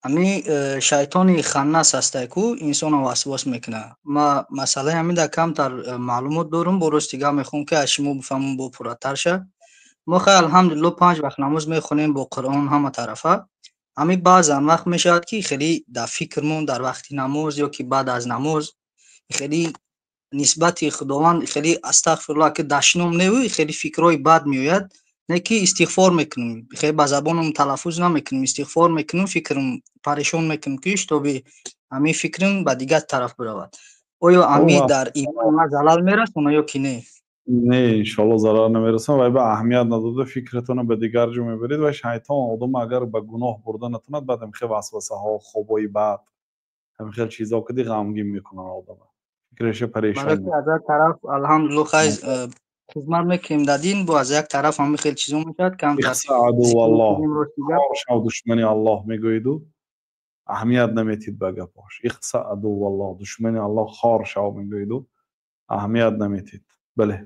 Ҳами шайтони ханнас ҳастай, ку инсонро васвос мекунад. Ма масъалаи ҳамин дар камтар маълумот дорум, бо рости гап мехоҳам, ки аз шумо бифаҳмам, бо пурратар ша. Мо хай, алҳамдулилло, панҷ вақт намоз мехонем, бо Қуръон ҳама тарафа. Ҳамин баъзан вақт мешавад, ки хеле дар фикрмон дар вақти намоз ё ки баъд аз намоз хеле нисбати Худованд хеле, астағфируллоҳ, ки дашном неву, хеле фикрҳои бад меояд. Не ки истиғфор мекунем, хеле ба забонам талаффуз намекунем, истиғфор мекунем, фикрам парешон мекунем, ки чтобы ҳамин фикрам ба дигар тараф биравад. Оё ҳамин дар имон ма залал мерасонад ё ки не? Не, иншоалло, зарар намерасонад. Вай ба аҳамият надода, фикратонро ба дигар ҷо мебаред. Ва шайтон одам агар ба гуноҳ бурда натавонад, баъд ҳамихел васвасаҳо, хобҳои бад, ҳамихел чизҳо кади ғамгин мекунанд одама, фикраша парешон. Барои ки аз як тараф, алҳамдулилло, хай, хизмат мекунем дар дин, бо аз як тараф ҳамин хел чизо мешавад, камтар اخسأ عدو الله, хор шав, душмани Аллоҳ, мегӯеду аҳамият наметид ба гапош. اخسأ عدو الله, душмани Аллоҳ хор шав, мегӯеду аҳамият наметид. Бале.